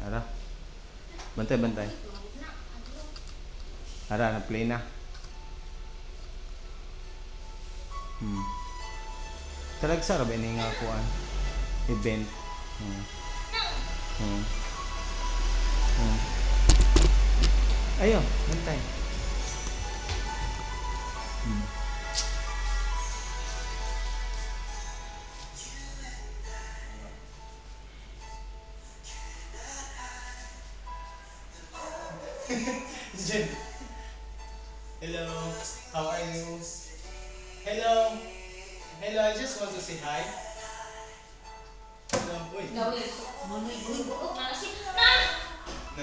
Ara. Bantay, bantay. Ara, na-play na. Talagsa ra ba ini nga kuan? Event. Ayo, bantay. Jen. Hello. How are you? Hello. Hello, I just want to say hi. Hello. Uy. Na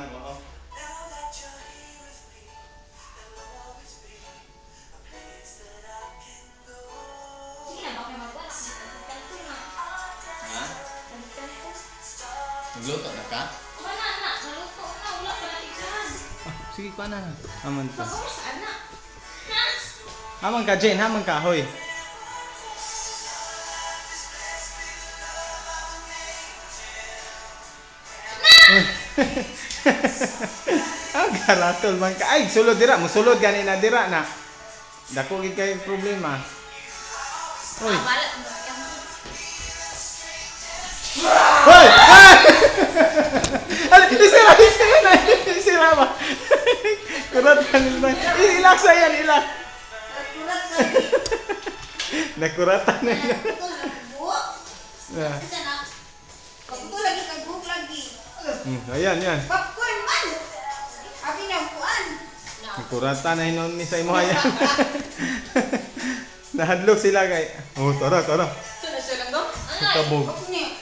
mo. Ha? Nagluto na ka? Wala na, naluto na, wala pa na. Ah, sige pa na. Aman ka. Pag-uwas ana. Aman ka, Jen. Aman ka, hoy. Ang karatol man ka. Ay, sulod dira. Musulod gani na dira na. Dako gid kay problema. Hoy. Hoy! Ay! Ay, isira, isira na. Isira ba? Kurat ka nila. Ilak sa yan, ilak. Nakuratan na yan. Ah. Lagi kag buhok lagi. Ayan, yan. Popcorn man. Abi na kuan. Nakuratan na hinon ni sa imo ayan. Nahadlok sila kay. Oh, tara, tara. Kabog. Ni.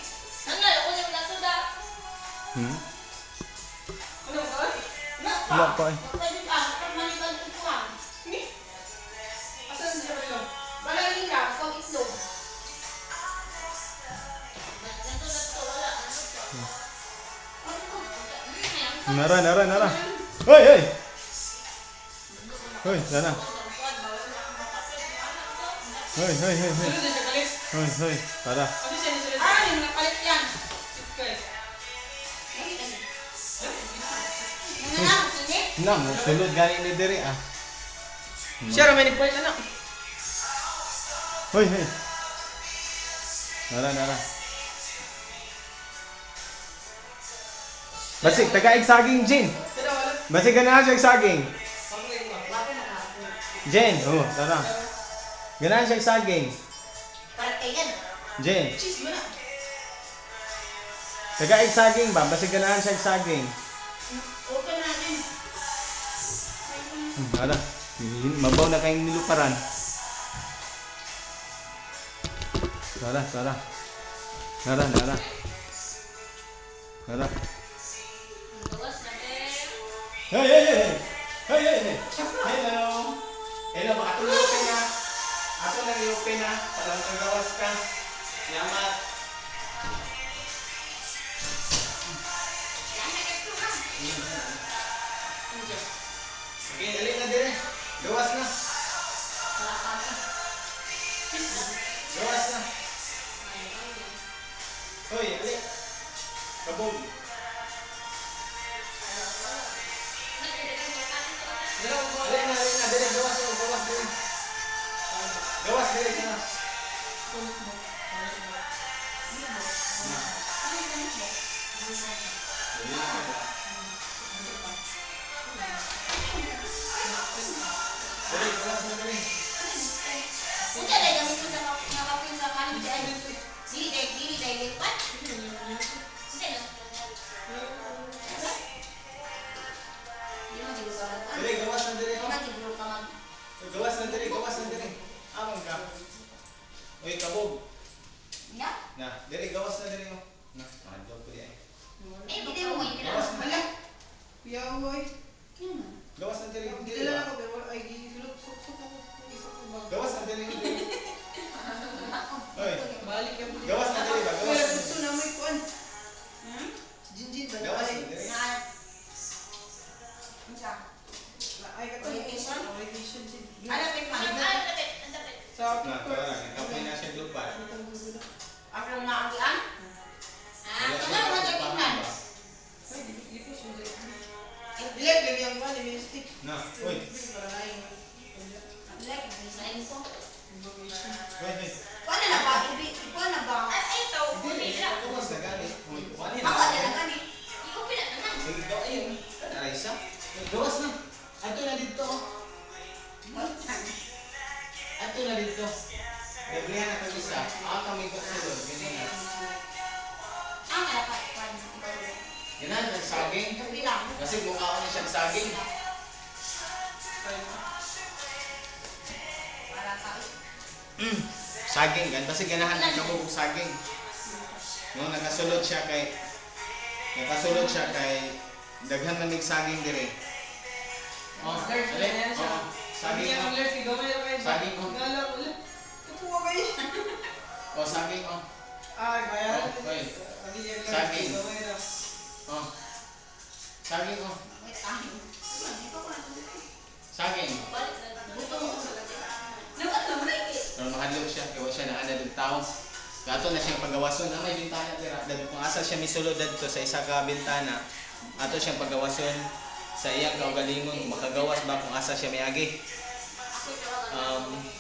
Ano, ako yung lato da. Wala pa eh. Pwede ka manikan kuan. Balay nila kag itlog. Lato lato wala ano to. Nara, nara, nara. Hoy, hoy. Hoy, nara. Hoy, hoy, hoy, hoy. Hoy, hoy, tara. Ah, yung napalit yan. Na, mo sulod gani ni diri ah. Siya ra may nagpalit ana. Hoy, hoy. Nara, nara. Basig, tagaig saging, Jin. Basig ganahan siya saging. Jen, oh, tara. Ganahan siya saging. Jen. Tagaig saging ba? Basig ganahan siya saging. Open natin. Tara. Mabaw na kayong niluparan. Tara, tara. Tara, tara. Tara. Gawas na eh. Hey, hey, hey! Hey, hey, hey! Hello! Hello, ato na open na. Ato na i-open na. Para makagawas ka. Salamat. Okay, dali na dire. Gawas na. Gawas na. Hoy, ali. Kabog. Ali na, ali na. Dire, gawas na, gawas dire. Gawas dire ka na. Dire, gawas na dire. Unsa day gamit mo sa nga kapin sa kanin di ay. Dili day lipat. Unsa na? Di mo ka mag. Dire, gawas na dire. Di man siguro ka mag. Gawas na dire, gawas na dire. Amang ka. Uy, kabog. Na? Na, dire, gawas na dire mo. Na, mahadlok ko di ay. Eh, hindi mo mo. Gawas na. nga dapat kwan. Ganahan siya saging. Gabi lang. Kasi mukha ni siya saging. Para ka. Saging gan basi ganahan ang kabog og saging. No, nakasulod siya kay daghan man mig saging dire. Oh, Lurch, dali. ganyan siya. Oh, saging Saging oh. ang lurch, gamay ra kayo. Saging, oh. Ngala wala. Kapuha kayo. Oh, saging oh. Ah, bayaran. Oh, oy. Ang iyang lurch, Saging. gamay ra. Oh. Saging oh. Wait, ah. Saging. Balik na. Gutom ko. Pero mahadlok siya kay wa siya naanad og tao. Gato na siyang pagawason na may bintana dira. Kung asa siya misulod dadto sa isa ka bintana, ato siyang pagawason sa iyang kaugalingon kung makagawas ba kung asa siya miagi.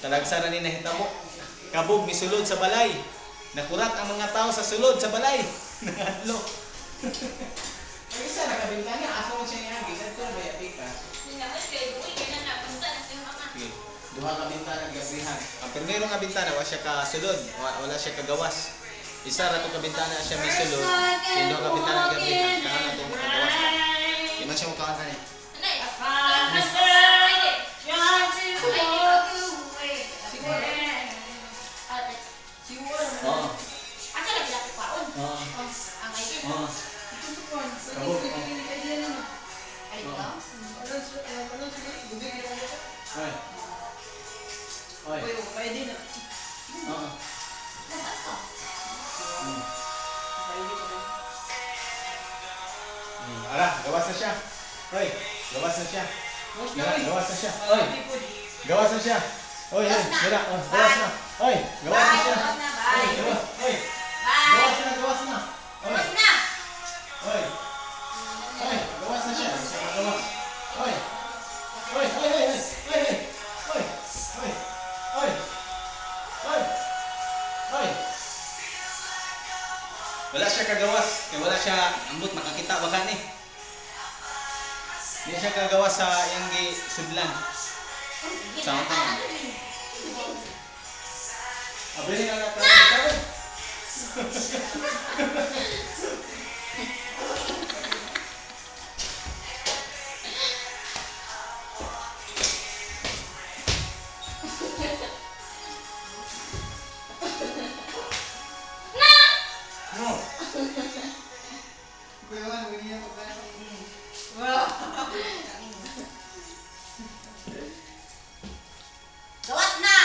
Talagsa na ni nahitabo. Kabog misulod sa balay. Nakurat ang mga tao sa sulod sa balay. Nahadlok. Ang isa na ka bintana, asa man siya niagi dadto na baya pikas. Ningahan kay buhi kay na na. Punta na siyang mama. Okay. Duha ka bintana gabrihan. Ang primero nga bintana wa siya kasulod, wala siya kagawas. Isa ra to ka bintana siya misulod, kay duha ka bintana gabrihan, karon na to makagawas. Di man siya mukaon ani. Anay. Friday. Oo. Asa lagi dapat paon? Oo. Ang ID. Oo. Kabog. Oh. Ay, ikaw? Oy. Oy. Oo. Nasa? Ara, gawas na siya. Oy, gawas na siya. Dara, gawas na siya. Oy, gawas na siya. Oy, oy, Gawas na. dara, oh, gawas na. Oy, gawas na Bye. siya. Gawas na, Oy, bye. gawas, oy. Bye. Gawas na, gawas na. Oy. Gawas na. Oy. Oy, gawas na siya. Siya gawas. Oy. Oy, oy, oy, oy. Oy, oy. Oy. Oy. Oy. Oy. Oy. Wala siya kagawas. Kaya wala siya ambot makakita baka ni. Di siya kagawas sa iyang sudlan. Sa akong. Abri na na ka. Na! No. Gawas na.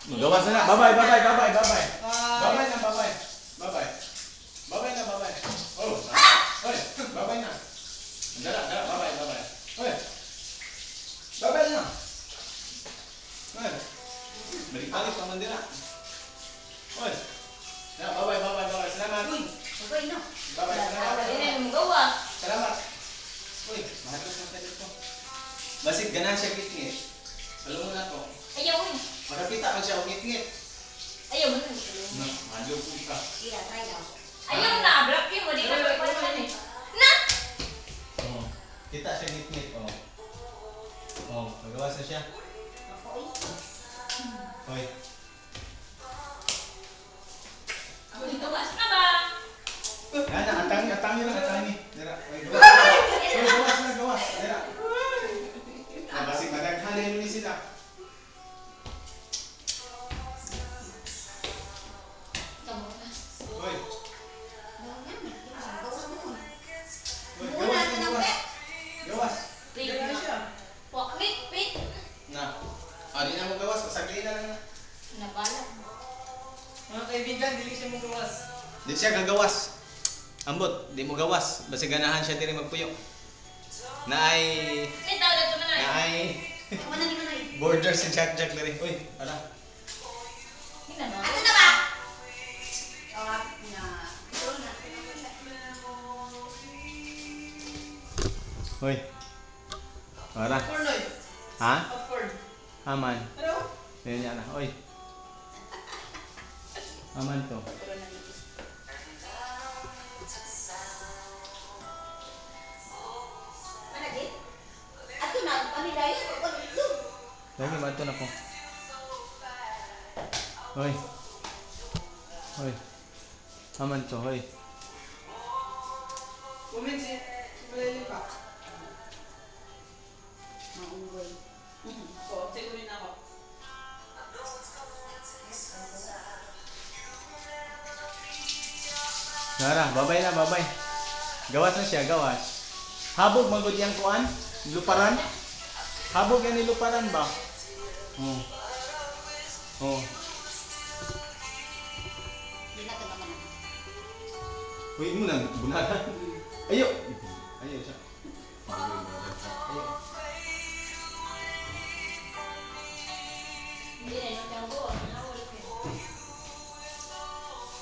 Gawas na na. Bye bye, bye bye, bye bye, bye bye. Bye-bye na, bye-bye. Bye-bye. Bye-bye na, bye-bye. Oh. Oy, bye-bye na. Dara, dara, bye-bye, bye-bye. Oy. Bye-bye na. Oy. Balik-balik pa man dira. Oy. Na, bye-bye, bye-bye, bye-bye. Salamat. Bye no. Bye-bye, salamat. Dili na mo gawas. Salamat. Uy, mahadlok na tayo dito. Basig ganahan siya ngit-ngit. Alam mo na to. Ayaw uy. Makakita man siya og ngit-ngit. Ayaw mo na. Na, mahadlok ka. Iya, try daw. Ayaw na, block yun mo di ka pagpalitan eh. Na! Oh. Kita siya ngit-ngit, oh. Oh, nagawas na siya. Ako eh. Hoy. Gawas na ba? Ana, atangi, atangi lang, atangi. Dira. Oy, gawas. Oy, gawas na, gawas. Dira. Ah, basig madaghan na ni sila. Hoy. Gawas mo. Hoy, Muna gawas ka na, ng gawas. pe. Gawas. Wait. Wait, wait. Na. Ah, di na mo gawas, pasagli na lang na. Nabala. Mga kaibigan, dili siya magawas. Di siya gagawas. Ambot, di mo gawas. Basig ganahan siya diri magpuyo. Naay Ay, tao na man ay. naay Wala ni Manoy. border si Jack Jack diri. Uy, ala. Hina na. Ano na ba? Oh, na. Ito na. Hoy. Ara. Popcorn, oy. Ha? Popcorn. Aman. Ano? Ayun niya na. Oy. Aman to. Managit? Ato na, panilayo. Itlog. Lagi mato na ko. Hoy. Hoy. Aman to, hoy. Comment si Bradley pa. Maunggoy. So, update ko rin ako. Nara, babay na, babay. Gawas na siya, gawas. Habog magud yang kuan? Luparan? Habog yan ni luparan ba? Oh. Oh. Di na ito naman. Uy, mo na bunalan. Ayo. Ayo siya. Ayo. Hindi na yung tiyang buo. Nawala ko.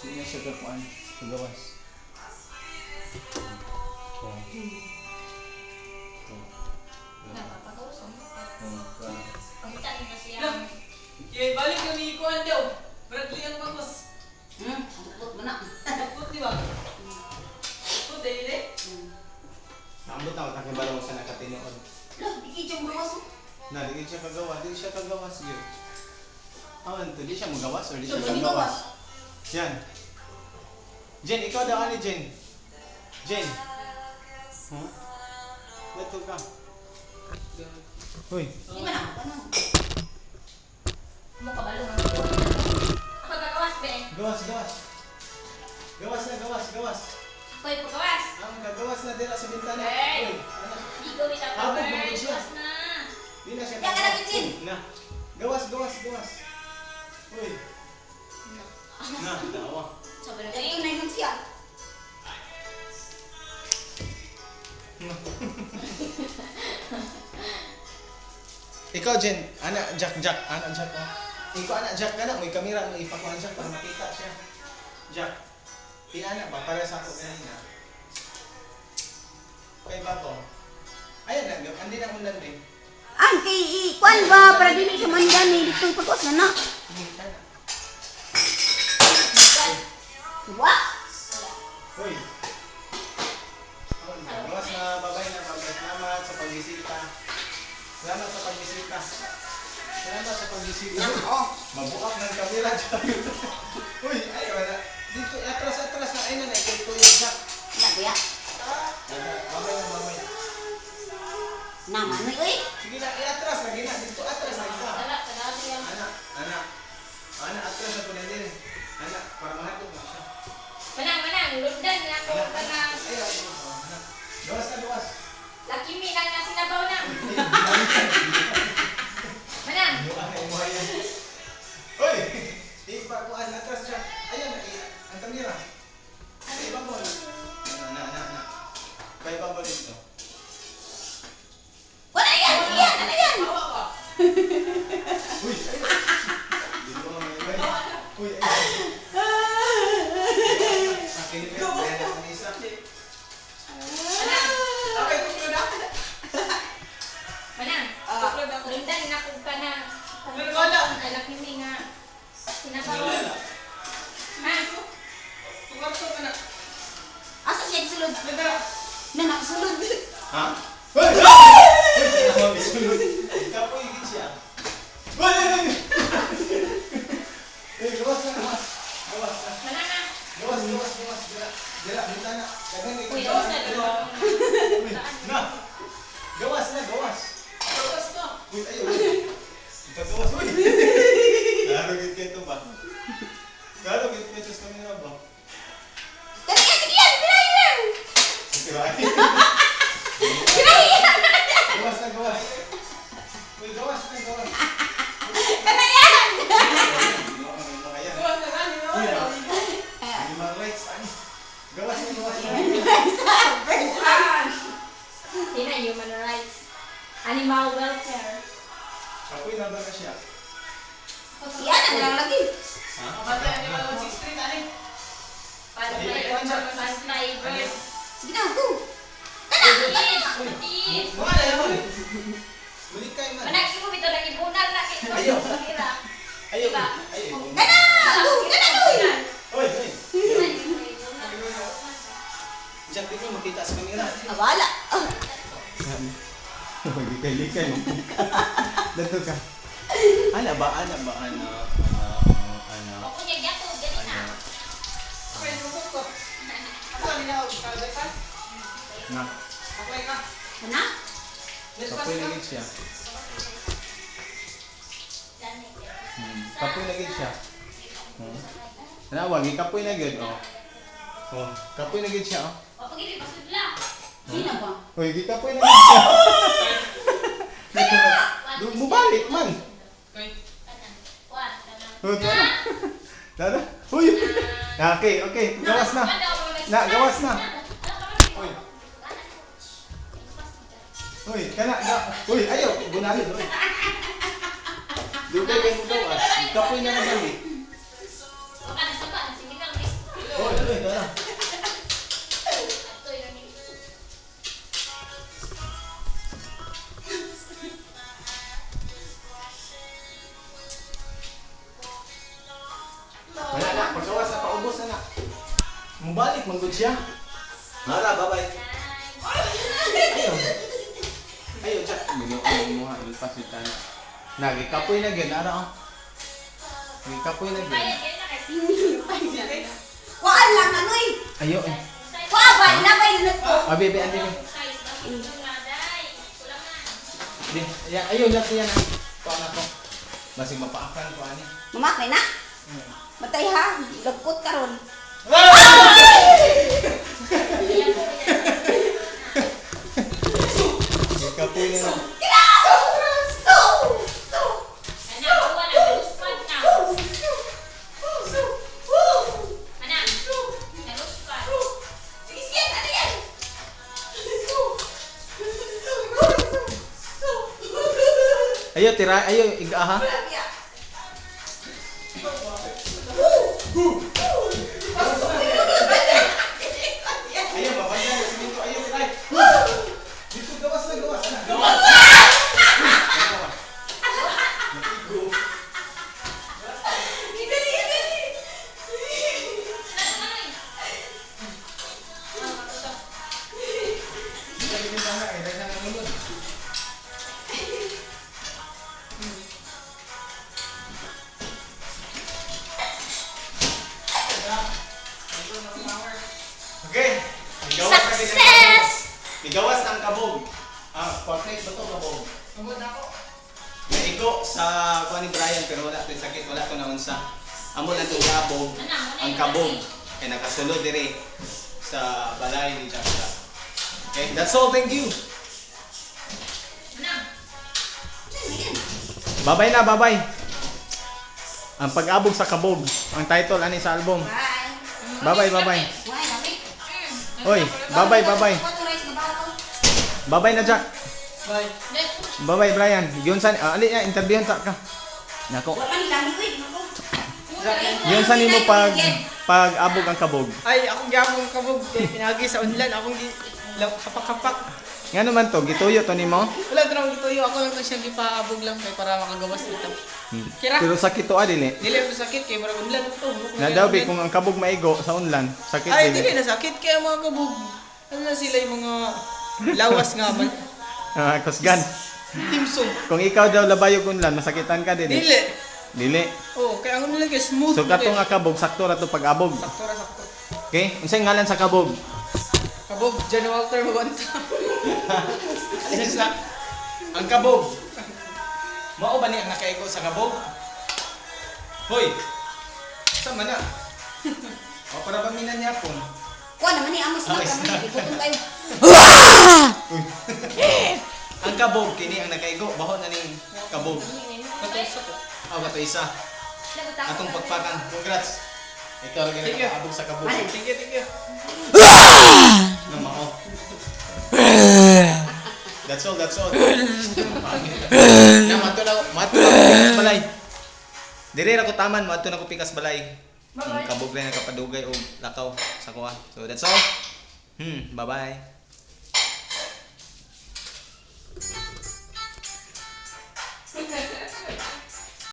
Hindi na siya kakuan. Sa gawas. Oh. Oh. Napapagawas. Oh. Pagkita na siya. Kaya balik kami ikuan daw. Bradley ang pagos. Ang mo na. Pagkot, di ba? Pagkot, dahil eh. Ambot na ako balong sa nakatinuod. Lo, di kay yung gawas. Na, di siya kagawa, di siya kagawas yun. Ah, ano to? Di siya magawas or di siya So, di kagawas? Yan. Jen, ikaw daw ani Jen. Jen. Huh? Dato ka. Hoy. Di man ako ano. Mo kabalo nga. Ako gagawas be. Gawas, gawas. Gawas na, gawas, gawas. Ako'y pagawas. Ang gagawas na dira sa bintana. Hey! Uy, ano? Di ko bitang Habog, cover. magod siya. Gawas na. Di na siya. Di ka na, Jen. Na. Gawas, gawas, gawas. Uy. Na. Na, dawa. Sobrang Ito na yun siya. Ikaw, Jen, ana, Jack, Jack, ana, Jack, oh. Ikaw, ana, Jack, kana, may kamera, may ipakuan Jack para makita siya. Jack, i-ana ba, para sa ako kanina. Kay Bato. Ayan na, andi na undan din. Ang kay kuan ba para dili siya mandan ni dito pagos na na. Ana. Wa. Hoy. Gawas na, babay na, babay. Salamat sa pagbisita. Salamat sa pagbisita. Salamat sa pagbisita. Oh. Mabuak ng kamera, Jack. Uy, ay, wala. Dito, atras, atras na. Ay, na, na, ito yung Jack. Wala kuya. Babay na, babay. Na manoy oy. Sige na, i-atras lagi na. Dito, atras lagi ka. Wala, tagawag siya. Anak, anak. Anak, atras na po na din. Anak, para mahadlok na siya. Manang, manang. Lundan na ako Anak, ka na. anak. Ay, ay, oh, anak. Gawas na, gawas. Laki mi lang nga sinabaw na. Manang. Uy! Ipakuan, atras siya. Ayan, ang kamera. Sa ibabol. Na, na, na, na. Kay ibabol dito. Wala yan, yan, ano yan? Hawa ka. Uy, ayun. Dito ka may bay. Uy, ayun. Akin yun, bayan ang isa. Manang. Okay, tuklod na. Manang. Tuklod ako. Lundan na ko ka na. Pero wala. Laki mi nga sinabaw. Wala. Ha? Tuklod ka na. Asa siya sulod? Nagdara. Na nakasulod. Ha? Uy! Uy! Uy! Kapoy gid siya. Uy! Uy! Uy! Gawas na, gawas. Gawas na. Manang na. Gawas, gawas, gawas. Dira, dira, bintana. Daghan kay Uy, gawas na. Uy, na. Gawas na, gawas. Gawas na. Uy, ayo. Gawas, uy. Klaro gid kay to ba? Klaro gid kay sa kamera ba? Dali yan, sige yan, try yan. Diba? Try yan. Gawas na, gawas. Uy, gawas na, gawas. Kana yan. Ayan. Gawas na gani. Uy, ah. Human rights, ani. Gawas na, gawas na. Sina human rights. Animal welfare. Kapoy na ba na siya? Yan na lang lagi. Ha? Bantay, ano yung 163, ani? Pantay, pantay bird. Sige na, go. Kana, kana. Patis. Mga na yun. Muli kay man. Manang imo bitaw lang ibunal na kay Ayaw. Kamera. Ayaw. Diba? Ayaw. Kana, go, kana go. Oy, oy. Jack, di ko makita sa kamera. Ah, wala. Ah, Likay-likay mo. Dato ka. Ana ba? Ana ba? Ana? Ana? Ana? Ako niya gato, gani na. Okay, lubog ko. Ako, ano na ako? Kalabay pa? Na, Okay ka. Ano? kapoy na gid siya. Kapoy na gid siya. Ana, wag kapoy na gid oh. Oh, kapoy na gid siya oh. O, pag-ibig, pasudla. Sino ba? Uy, gikapoy na gid siya. Mubalik man. Okay. One, kanang. Oh, tara. Tara. Uy. Okay, okay. Gawas na. Na, gawas na. Uy. Uy, kana ga. Uy, ayo, gunalin, uy. Dugay kay mo gawas. Kapoy na naman eh. Baka nasaba, sige lang. Uy, uy, tara. Atoy lang yun. Wala na, paggawas na, paubos na na. Mubalik, manggod siya. Nara, bye-bye. Ayo. Ayo, Jack. Binuo mo ha, ilpas yung tana. Nagikapoy na gyud, ara oh. Nagikapoy na gyud. Bayad yan na kasi. Kuan lang ano eh. Ayo eh. Kuan ba? Ilabay na ko. Ah, bebe, andi be. Size, bakit yung naday? Kulang na. Di, ayan, ayo, Jack, yan ah. Kuan ako. Basig mapaakan ko ani. Mamakay na. Matay ha. Lagkot karon. Nagikapoy na lang. So! So! Anak, kuha na, naluspad na. Anak, naluspad. Sige, sige, ano yan? Ayo, tira, ayo, iga ha. Ayo, babanda na simento. Ayo, tira. Dito, gawas na, gawas na. Gawas! Gawas. Naigo. Dali, dali. Dito, dito, dito, eh, dahil na nangulod. Okay. Igawas na gid ang Success! kabog. Igawas ng kabog. Ah, portrait ba to kabog? Sugod na ako. Naigo sa kuha ni Brian pero wala to'y sakit, wala to naunsa. Amo lang itong kabog, Ana, muna ang yung kabog laki. ay nakasulod dire sa balay ni Jack Jack. Okay, that's all. Thank you. Anak, Babay na, babay. Ang pag-abog sa kabog, ang title ani sa album. Bye. Babay, babay. Why, lami? Oy, babay, babay. Babay na Jack. Bye. Babay Brian. Yun sa ali na interviewon ta ka. Nako. Wala ni lami uy. Nako. Yun sa nimo pag pag-abog ang kabog. Ay, akong gyapon kabog kay pinagi sa unlan akong gi kapak-kapak. Nga naman to, gituyo to nimo. Wala to nang gituyo, ako lang to siyang gipaabog lang kay para makagawas dito. Kira. Pero sakit to ah, dili. Dili ako sakit kay murag unlan to. Na daw bi kung ang kabog maigo sa unlan, sakit Ay, dili dili. na sakit kay ang mga kabog. Ano na sila yung mga lawas nga man. Ah, kusgan. Timsong. Kung ikaw daw labayog unlan, masakitan ka dili. Dili. Dili. Oh, kay ang unlan kay smooth. So kato kay. nga kabog sakto ra to pag-abog. Sakto ra sakto. Okay? Unsay ngalan sa kabog? Kabog, John Walter Mabanta. Yes na. Ang kabog. Mao ba ni ang nakaigo sa kabog? Hoy. Sa man na? O para ba minan niya pon? Kuan naman ni amos Okay, na kami gigutom kayo. Ang kabog kini ang nakaigo baho na ning kabog. Kato isa ko. Aw kato isa. Atong pagpakan. Congrats. Ikaw lagi Thank you. nakaabog sa kabog. Thank you, thank you. Na mao. That's all, that's all. Na mato na mato na ko pikas balay. Dire ra ko taman, mato na ko pikas balay. Ang kabog na nakapadugay og lakaw sa kuha. So that's all. Bye-bye.